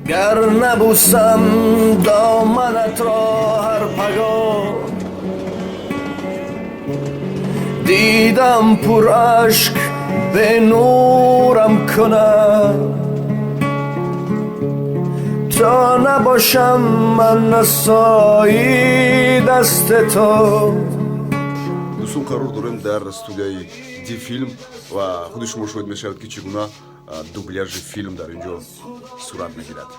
Гар набусам доманатро ҳар пагоҳ, дидам пур ашк бе нурам кунад, то набошам ман асои дасти ту. Дӯстон, қарор дорем дар студияи Ди Филм ва худи шумо шоҳид мешавед, ки чӣ гуна дубляжи филм дар ин ҷо сурат мегирад.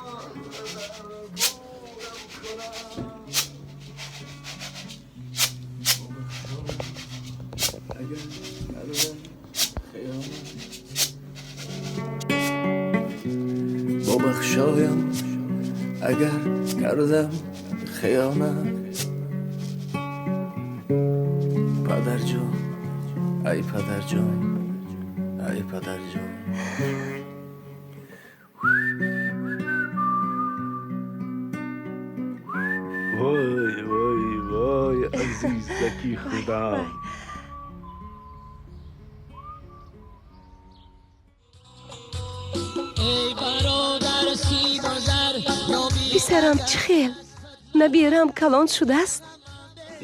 Бубахшоям агар кардам хиёнат, падарҷон, ай падарҷон, ай падарҷон. Вой, вой, вой, азизаки худам. Писарам, чӣ хел? Набирам калон шудааст?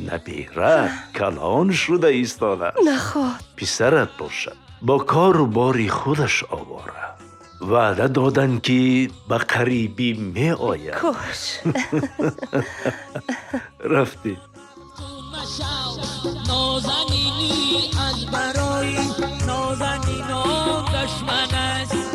Набира калон шуда истодааст. Наход. Писарат бошад, бо кору бори худаш овора. Ваъда доданд, ки ба қарибӣ меояд. Кош. Рафтем. Нозанинӣ аз барои нозанинон душман аст.